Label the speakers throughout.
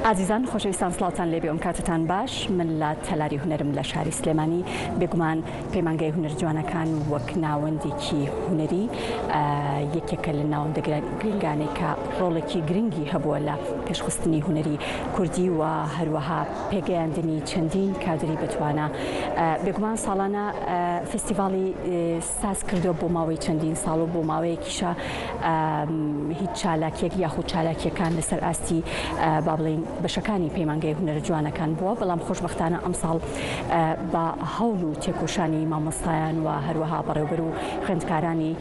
Speaker 1: ئازیزان خۆشەویستان سڵاوتان لێبێ ئەم کاتتان باش من لە تەلاری هونەرم لە شاری سلێمانی بێگومان پەیمانگای هونەر جوانەکان وەک ناوەندێکی هونەری یەکێکە لە ناوەندە گرنگانەی کە ڕۆڵێکی گرنگی هەبووە لە پێشخستنی هونەری کوردی و هەروەها پێگەیاندنی چەندین کادری بەتوانا بێگومان ساڵانە فستیڤاڵی ساز کردووە بۆ ماوەی چەندین ساڵ و بۆ ماوەیەکیشە هیچ چالاکیەک یاخود چالاکیەکان لەسەر ئاستی با بڵێین بەشەکانی پەیمانگای هونەرە جوانەکان بووە بەڵام خۆشبەختانە ئەمساڵ بە هەوڵ و تێکۆشانی مامۆستایان و هەروەها بەڕێوبەر و خوێندکارانی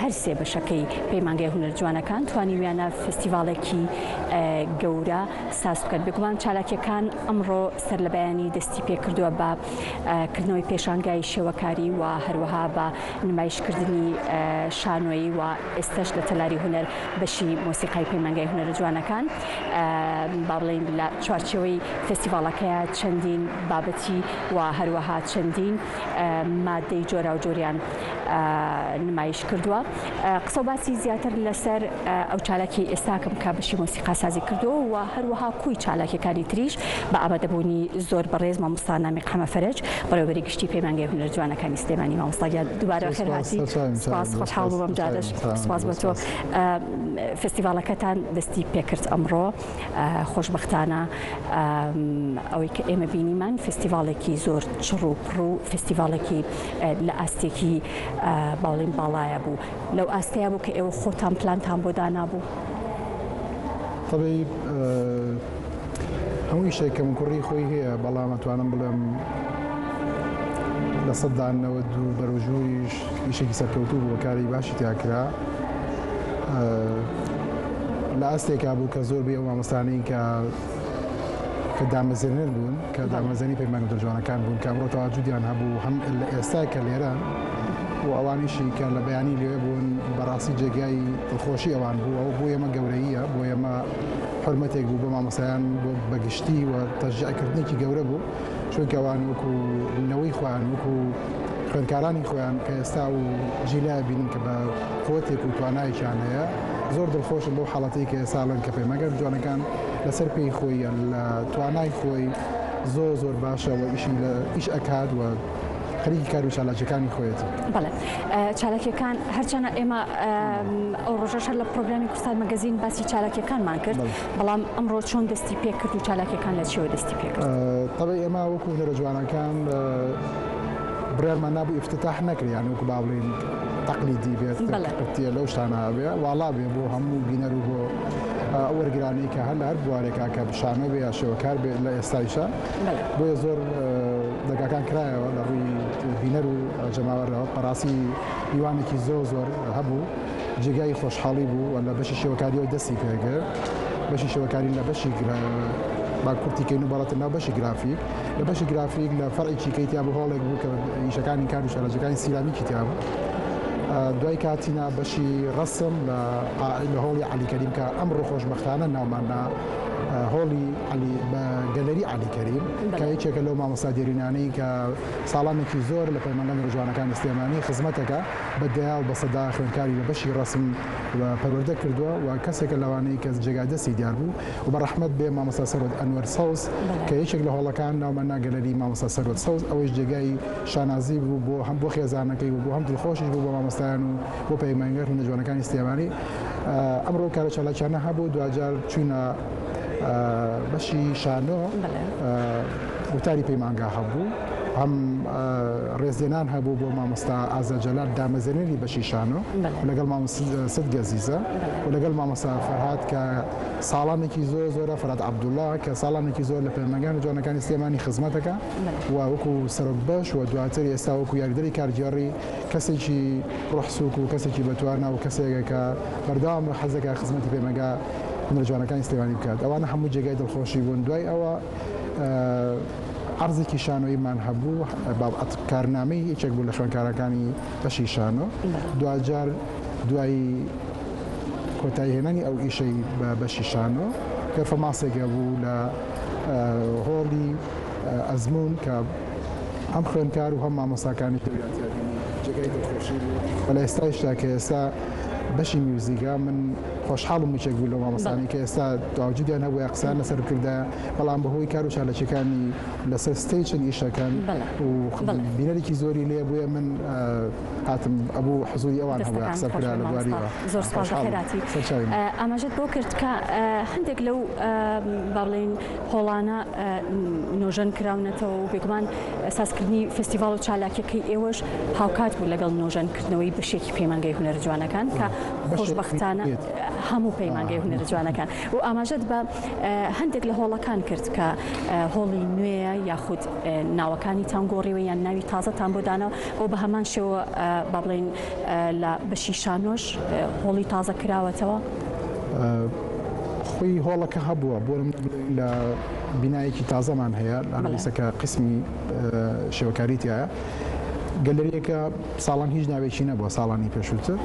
Speaker 1: هەرسێ بەشەکەی پەیمانگای هونەر جوانەکان توانیویانە فستیڤاڵێکی گەورە ساز بکەن بێگومان چالاکیەکان ئەمڕۆ سەر لە بەیانی دەستی پێکردووە بە کردنەوەی پێشانگای شێوەکاری و هەروەها بە نمایشکردنی شانۆیی و ئێستەش لە تەلاری هونەر بەشی مۆسیقای پەیمانگای هونەرە جوانەکان با بڵێین لە چوارچێوەی فێستیڤاڵەکەیە چەندین بابەتی و هەروەها چەندین مادەی جۆراوجۆریان نمایش کردووە. قسە و باسی زیاتر لەسەر ئەو چالاکی ئێستاکەم کە بەشی مۆسیقا سازی کردووە و هەروەها کۆی چالاکیەکانی تریش بە ئامادەبوونی زۆر بەڕێز مامۆستا نامیق حەمە فەرەج بەڕێوەبەری گشتی پەیمانگای هونەر جوانەکانی سلێمانی. مامۆستا گیان دووبارە بەخێر هاتی. سپاس، خۆشحاڵ بووم ئەم جارەش. سپاس بۆ تۆ. فێستیڤاڵەکەتان دەستی پێکرد ئەمڕۆ، خۆشبەختانە ئەوەی کە ئێمە بینیمان فێستیڤاڵێکی زۆر چڕ و پڕ و فێستیڤاڵێکی لە ئاستێکی باڵین باڵایە بوو. لەو ئاستەیا بوو کە ئێوە خۆتان پلانتان بۆ دانابوو؟
Speaker 2: تەبعی هەموو ئیشێک کەموکوڕی خۆی هەیە، بەڵام ئەتوانم بڵێم 92% بەرەو ژووریش ئیشێکی سەرکەوتوو بوو، کاری باشی تیا کرا. لە ئاستێکا بوو کە زۆربەی ئەو مامۆستانەی کە کە دامەزرێنەر بوون، کە دامەزرێنەری پەیمانگە دڵجوانەکان بوون، کە ئەمڕۆ تەواجودیان هەبوو هەم لە ئێستا کە لێرەن و ئەوانیشی کە لە بەیانی لەوێ بوون، بەڕاستی جێگای دڵخۆشی ئەوان بوو. ئەوە بۆ ئێمە گەورەییە، بۆ ئێمە حورمەتێک بوو بۆ مامۆستایان بۆ بەگشتی و تەشجیعکردنێکی گەورە بوو، چونکە ئەوان وەکو نەوەی خۆیان، وەکو خوێندکارانی خۆیان کە ئێستا و جیلە بینن کە بە قوتێک و توانایەکیان هەیە، زۆر دڵخۆشم بەو حاڵەتەی کە ئێستا ئەڵێن کە پەیمانگای جوانەکان لەسەر پێی خۆی یان لە توانای خۆی زۆر زۆر باشە و ئیشی لە ئیش ئەکات و خەریکی کار و چالاکیەکانی خۆیەتی.
Speaker 1: بەڵێ چالاکیەکان هەرچەنە ئێمە ئەو ڕۆژەش هەر لە پرۆگرامی کوردستان مەگەزین باسی چالاکیەکانمان کرد، بەڵام ئەمڕۆ چۆن دەستی پێکرد و چالاکیەکان لە چیەوە دەستی پێکرد؟
Speaker 2: تەبعی ئێمە وەکو هونەرە جوانەکان بڕیارمان نابوو ئیفتتاح نەکرێ، یانی وەکو با بڵێین تەقلیدی بێت، قرتیە لەو شتانە بێ، واڵا بێ بۆ هەموو بینەر و بۆ ئەو وەرگرانەی کە هەر لە هەر بوارێکا کە شانۆ بێ یا شێوەکار بێ لە ئێستایشا. بۆیە زۆر دەرگاکان کرایەوە لە ڕووی بینەر و جەماوەرەوە. بەڕاستی میوانێکی زۆر زۆر هەبوو، جێگای خۆشحاڵی بوو و لە بەشی شێوەکاریەوە دەستی پێکرد. بەشی شێوەکاری لە بەشی با کورتی کەین و بەڵێتە ناو بەشی گرافیک. لە بەشی گرافیک لە فەرعێکی کەی تیا بوو، هۆڵێک بوو کە ئیشەکانی کار و چالاکیەکانی سیرامیکی تیا بوو. دوای کاتینا بەشی ڕەسم لە هۆڵی عەلی کەریم کە ئەمڕۆ خۆشبەختانە ناومان نا هۆڵی عەلی بە گەلەری عەلی کەریم کە یەکێکە لەو مامۆستا دێرینانەی کە ساڵانێکی زۆر لە پەیمانگای هونەرە جوانەکانی سلێمانی خزمەتەکە بە دەیا و بە سەدا خوێندکاری لە بەشی ڕەسم و پەروەردە کردووە و کەسێکە لەوانەی کە جێگای دەستی دیار بوو و بە ڕەحمەت بێ مامۆستا سەروەت ئەنوەر سەوز کە یەکێک لە هۆڵەکان ناومان نا گەلەری مامۆستا سەروەت سەوز ئەوەیش جێگای شانازی بوو بۆ هەم بۆ خێزانەکەی و بۆ هەم دڵخۆشیش بوو بۆ مامۆستایان و بۆ پەیمانگای هونەرە جوانەکانی سلێمانی. ئەمڕۆ کارە چالاکیانە هەبوو، دواجار چووینە بەشی شانۆ، وتاری پەیمانگا هەبوو، هەم ڕێزلێنان هەبوو بۆ مامۆستا ئازاد جەلال دامەزرێنەری بەشی شانۆ لەگەڵ مامۆستا سد گەزیزە و لەگەڵ مامۆستا فەرهاد کە ساڵانێکی زۆر زۆرە، فەرهاد عەبدوڵا کە ساڵانێکی زۆر لە پەیمانگای هونەرە جوانەکانی سلێمانی خزمەتەکە و وەکو سەرۆک بەش و دواتر ئێستا وەکو یاریدەری کارگێڕی کەسێکی ڕۆح سووک و کەسێکی بەتوانا و کەسێکە کە بەردەوام حەز دەکات خزمەتی پەیمانگا هونەرە جوانەکانی سلێمانی بکات. ئەوانە هەموو جێگای دڵخۆشی بوون. دوای ئەوە عەرزێکی شانۆییمان هەبوو، کارنامەی یەکێک بوو لە خوێندکارەکانی بەشی شانۆ. دواجار دوای کۆتاییهێنانی ئەو ئیشەی بە بەشی شانۆ، پێرفۆرمانسێک هەبوو لە هۆڵی ئەزموون کە هەم خوێندکار و هەم مامۆستاکانی دەوریان تیا بینی، جێگای دڵخۆشی بوو و لە ئێستایشدا کە ئێستا بەشی میوزیکە، من. خۆشحاڵم یەکێک بوو لەو مامۆستانەی کە ئێستا تەواجودیان هەبووە قسەیان لەسەر بکردایە، بەڵام بەهۆی کار و چالاکیەکانی لەسەر stage ن ئیشەکەن و بینەرێکی زۆری لێ بووە من هاتم ئەبوو حزوری ئەوان هەبووە قسە بکرا لە بواری
Speaker 1: زۆر سپاس بەخێرهاتی. ئاماژەت بۆ کرد کە هەندێک لەو با بڵێین هۆڵانە نۆژەن کراونەتەوە و بێگومان سازکردنی فێستیڤاڵ و چالاکیەکەی ئێوەش هاوکات بوو لەگەڵ نۆژەنکردنەوەی بەشێکی پەیمانگەی هونەرە جوانەکان کە خۆشبەختانە هەموو پەیمانگەی هونەرە جوانەکان و ئاماژەت بە هەندێک لە هۆڵەکان کرد کە هۆڵی نوێیە یاخود ناوەکانیتان گۆڕیوە یان ناوی تازەتان بۆ داناوە ئەو بە هەمان شێوە با بڵێین لە بەشی شانۆش هۆڵی تازە کراوەتەوە؟
Speaker 2: خۆی هۆڵەکە هەبووە بۆ لە بینایەکی تازەمان هەیە لە کە قسمی شێوەکاری تایە گەلەریەکە ساڵان هیچ ناوێکی نەبووە ساڵانی پێشووتر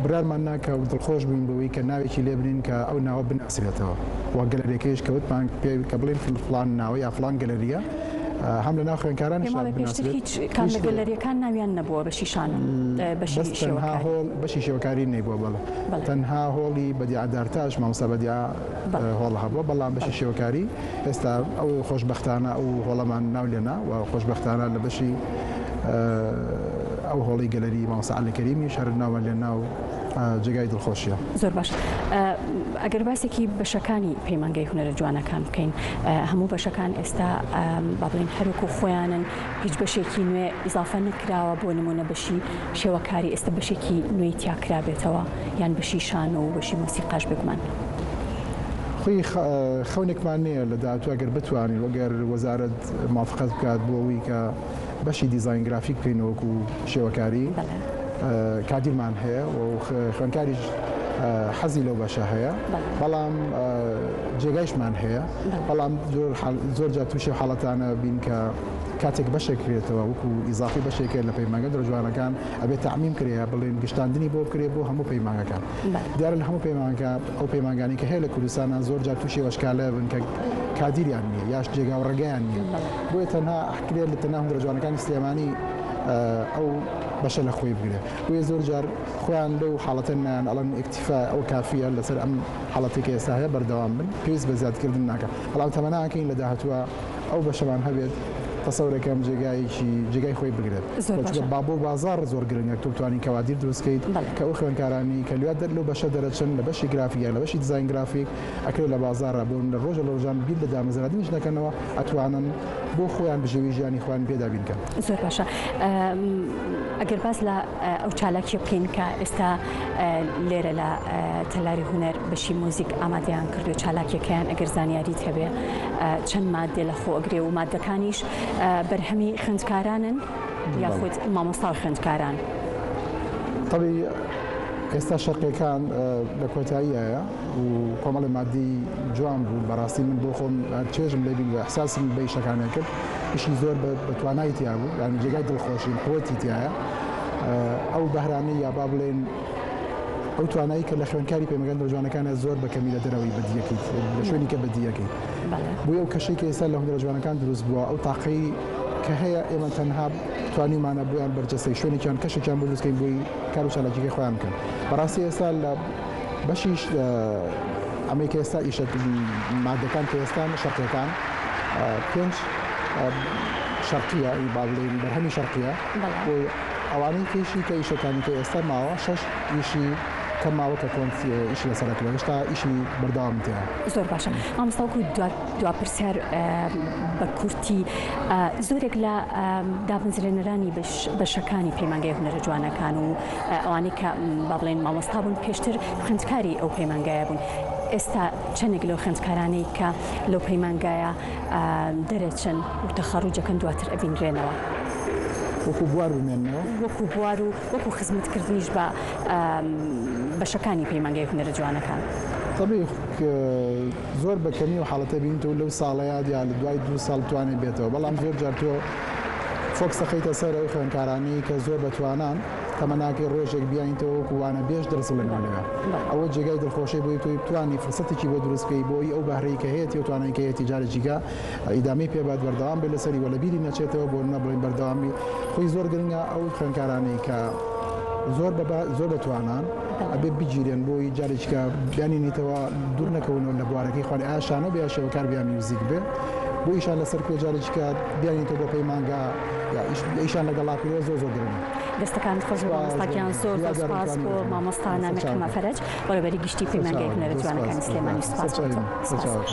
Speaker 2: بڕیارمان نا کە دڵخۆش بووین بەوەی کە ناوێکی لێ بنین کە ئەو ناوە بناسرێتەوە و گەلەریەکەیش کە وتمان پێ کە بڵێن فڵان ناوە یا فڵان گەلەریە هەم لە ناو خوێندکارانیش
Speaker 1: پێم وابێ پێشتر
Speaker 2: بناسرێت.
Speaker 1: هیچ کام لە گەلەریەکان ناویان نەبووە بەشی شانۆ بەشی
Speaker 2: بەس تەنها
Speaker 1: شێوەکاری.
Speaker 2: هۆڵ بەشی شێوەکاری نەیبووە بەڵێ
Speaker 1: بەڵێ.
Speaker 2: تەنها هۆڵی بەدیعە دارتاش مامۆستا بەدیعە
Speaker 1: بەڵێ.
Speaker 2: هۆڵ هەبووە بەڵام بەشی
Speaker 1: بەڵێ.
Speaker 2: شێوەکاری ئێستا ئەو خۆشبەختانە ئەو هۆڵەمان ناو لێنا و خۆشبەختانە لە بەشی ئەو هۆڵی گەلەری مامۆستا عەلی کەریمیش هەر ناومان لێنا و جێگای دڵخۆشیە.
Speaker 1: زۆر باش ئەگەر باسێکی بەشەکانی پەیمانگەی هونەرە جوانەکان بکەین هەموو بەشەکان ئێستا با بڵێین هەروەکو خۆیانن هیچ بەشێکی نوێ ئیزافە نەکراوە بۆ نمونە بەشی شێوەکاری ئێستا بەشێکی نوێی تیا کرابێتەوە یان بەشی شانۆ و بەشی مۆسیقاش بێگومان.
Speaker 2: خۆی خەونێکمان نییە لە داهاتوو ئەگەر بتوانین و ئەگەر وەزارەت موافقەت بکات بۆ ئەوەی کە بەشی دیزاین گرافیک بکەینەوە وەکو شێوەکاری کادیرمان هەیە و خوێندکاریش حەزی لەو بەشە هەیە بەڵام جێگایشمان هەیە بەڵام زۆر جار تووشی حاڵەتانە بین کە کاتێک بەشێک کرێتەوە وەکو ئیزافی بەشێکە لە پەیمانگە دەرجوانەکان ئەبێت تەعمیم کرێ بڵێن گشتاندنی بۆ بکرێ بۆ هەموو پەیمانگەکان دیارە لە هەموو پەیمانگە ئەو پەیمانگانەی کە هەیە لە کوردستانە زۆر جار تووشی ئەوشکالە بن کە کادیریان نییە یاش جێگا و ڕێگەیان نییە بۆیە تەنها ئەکرێت لە تەنها هونەرە جوانەکانی سلێمانی ئەو بەشە لە خۆی بگرێت بۆیە زۆر جار خۆیان لەو حاڵەتە نایەن ئەڵێن ئیکتیفا ئەو کافیە لەسەر ئەم حاڵەتی کە ئێستا هەیە بەردەوام بن پێویست بە زیادکردن ناکە بەڵام تەمەناکەین لە داهاتووە ئەو بەشەمان هەبێت تەسەورەکەم جێگایەکی جێگای خۆی بگرێت
Speaker 1: زۆر باشە.
Speaker 2: با بۆ بازاڕ زۆر گرنگە تۆ بتوانی کەوادیر دروست کەیت کە ئەو خوێندکارانەی کە لوێ لەو بەشە دەرەچن لە بەشی گرافیک یان لە بەشی دیزاین گرافیک ئەکرێت لە بازاڕا بۆ لە ڕۆژە لە ڕۆژان بیر لە دامەزراندنیش نەکەنەوە ئەتوانن بۆ خۆیان بژێوی ژیانی خۆیان پێ دابین کەن.
Speaker 1: زۆر باشە ئەگەر باس لە ئەو چالاکیە بکەین کە ئێستا لێرە لە تەلاری هونەر بەشی مۆزیک ئامادەیان کردووە چالاکیەکەیان ئەگەر زانیاریت هەبێ چەند ماددە لە خۆ ئەگرێ و ماددەکانیش بەرهەمی خوێندکارانن یاخود مامۆستا و خوێندکاران؟
Speaker 2: تەبی ئێستا شەرقیەکان لە کۆتاییایە و کۆمەڵی مادی جوان بوو بەڕاستی من بۆ خۆم چێژم لێ بین و ئیحساسم بە ئیشەکانیان کرد ئیشی زۆر بە توانای تیا بوو یانی جێگای دڵخۆشین قوتی تایە ئەو بەهرانەی یا با بڵێن ئەو توانایی کە لە خوێندکاری پەیمانگای نەوجوانەکانە زۆر بە کەمی لە دەرەوەی بەدیەکەیت لە شوێنی کە بەدیەکەیت بۆیە ئەو کەشەی کە ئێستا لە هونەرە جوانەکان دروست بووە ئەو تاقەی کە هەیە ئێمە تەنها توانیومانە بۆیان بەرجەستەی شوێنێکیان کەشێکیان بۆ دروستکەین بۆی کار و چالاکیەکەی خۆیان بکەن بەڕاستی ئێستا لە بەشیش ئەمەی کە ئێستا ئیشە مادەکان کە ئێستا شەرقیەکان پێنج شەرقیە با بڵێین بەرهەمی شەرقیە ئەوانەی کەیشی کە ئیشەکانی کە ئێستا ماوە شەش ئیشی کەم ماوە کە کۆنت ئیشی لەسەر ئەکرێ هێشتا ئیشی بەردەوام تیایە.
Speaker 1: زۆر باشە مامۆستا وەکو دوا پرسیار بە کورتی زۆرێک لە دامەزرێنەرانی بەشەکانی پەیمانگای هونەرە جوانەکان و ئەوانەی کە با بڵێن مامۆستا بوون پێشتر خوێندکاری ئەو پەیمانگایە بوون ئێستا چەندێک لەو خوێندکارانەی کە لەو پەیمانگایە دەرەچن و تەخەڕوجەکەن دواتر ئەبینرێنەوە؟
Speaker 2: وەکو بوار بمێننەوە؟
Speaker 1: وەکو بوار و وەکو خزمەتکردنیش بە بەشەکانی پەیمانگای هونەرە جوانەکان.
Speaker 2: تەبعی زۆر بە کەمی و حاڵەتە بینیت و لەو ساڵەیا یا لە دوای دوو ساڵ بتوانێت بێتەوە بەڵام زۆر جار تۆ focus ئەخەیتە سەر ئەو خوێندکارانەی کە زۆر بە توانان تەمەناکەی ڕۆژێک بیانیتەوە وەکو وانەبێژ دەرس بڵێنەوە لەوێ ئەوە جێگای دڵخۆشی بۆی تۆی بتوانی فرسەتێکی بۆ دروست بکەی بۆی ئەو بەهرەی کە هەیەتی و توانای کە هەیەتی جارێکی کە ئیدامەی پێ بات بەردەوام بێت لەسەری وە لەبیری نەچێتەوە بۆ نمونە بڵێین بەردەوامی خۆی زۆر گرنگە ئەو خوێندکارانەی کە زۆر بە زۆر بە توانان ئەبێ بگیرێن بۆی جارێکیکە بیانینیتەوە دوور نەکەونەوە لە بوارەکەی خوان ئایا شانۆ بێ یا شێوەکار بێ یا میوزیک بێ بۆ ئیشان لەسەر کوێ جارێکیکە بیانینیتەوە بۆ پەیمانگا یا ئیشان لەگەڵا کردەوە زۆر زۆر گرنگە.
Speaker 1: دەستەکانت خۆش بێ مامۆستا گیان زۆر زۆر سوپاس بۆ مامۆستا نامیق حەمە فەرەج بەڕێوەبەری گشتی پەیمانگای هونەرە جوانەکانی سلێمانی سوپاس بۆ تۆ. سوپاس.